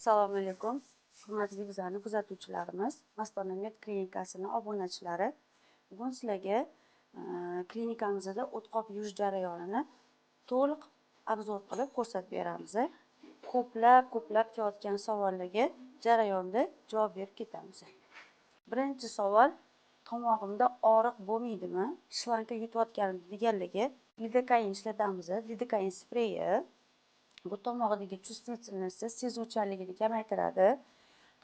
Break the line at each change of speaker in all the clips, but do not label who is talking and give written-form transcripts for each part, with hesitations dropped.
Assalomu alaykum, hurmatli bizlarni kuzatuvchilarimiz, Mastona Med klinikasini obunachilari. Bugun sizlarga klinikamizda o'tqop yuvish jarayonini to'liq obzor qilib ko'rsatib beramiz. Ko'plab kelayotgan savollarga jarayonda javob berib ketamiz. Birinchi savol: tomog'imda og'riq bo'lmaydimi? Shlanka yutayotganimda deganligi. Lidokain ishlatamiz, lidokain spreyi. Bu tomog'idagi чувствительность, sezuvchanligini kamaytiradi.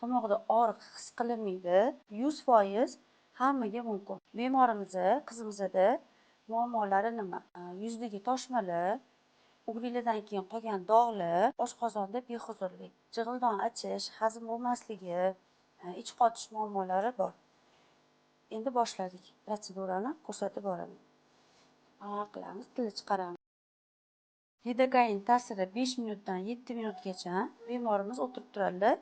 Tomog'da og'riq his qilinmaydi. 100% hammaga mumkin. Bemorimizni, qizimizda muammolari nima? Yuzdagi toshmalar, ugrilardan keyin qolgan dog'lar, oshqozonda behuzurlik, jig'ildon achish, hazm bo'lmasligi, ich qotish muammolari bor. Endi boshladik. Protsedurani ko'rsatib boraman. Qilamiz, tilni chiqaramiz. Lidokain ta'siri 5 minutdan 7 minutgacha bemorimiz o'tirib turadilar.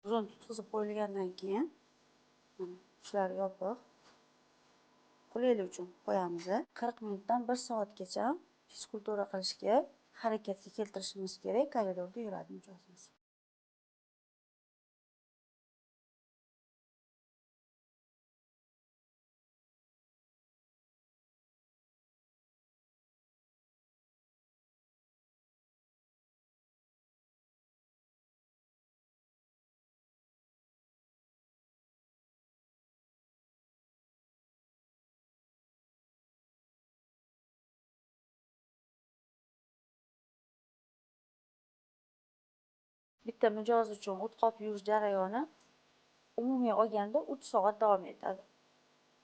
Uzun tutqizib qo'yilgandan keyin mana shular yopiq. Qulaylik uchun qo'yamiz. 40 minutdan 1 soatgacha fizkultura qilishga, harakatga keltirishimiz kerak. Koridorda yuradi mijozimiz. Bitta mijoz uchun o'tqop yuvish jarayoni umumiy olganda 3 soat davom etadi.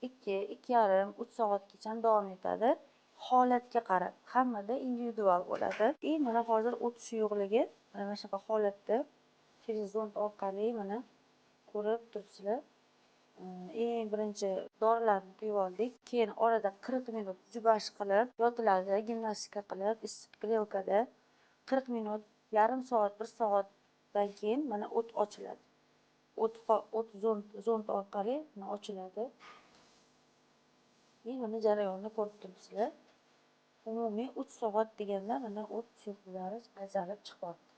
2, 2,5, 3 soatgacha davom etadi. Holatga qarab, hammada individual bo'ladi. Mana hozir o't suyuqligi mana shunaqa holatda через zond orqali mana ko'rib turibsizlar. Eng birinchi dorilarni quyib oldik. Keyin orada 40 minut jubash qilib, yotiladi, gimnastika qilib, issiq grelkada 40 minut, yarim soat, 1 soat dan keyin mana o't ochiladi. O't zond orqali mana ochiladi. Endi mana jarayonni ko'rib turibsizlar. Umumiy 3 soat deganda mana o't suyuqliklari ajralib chiqyapti.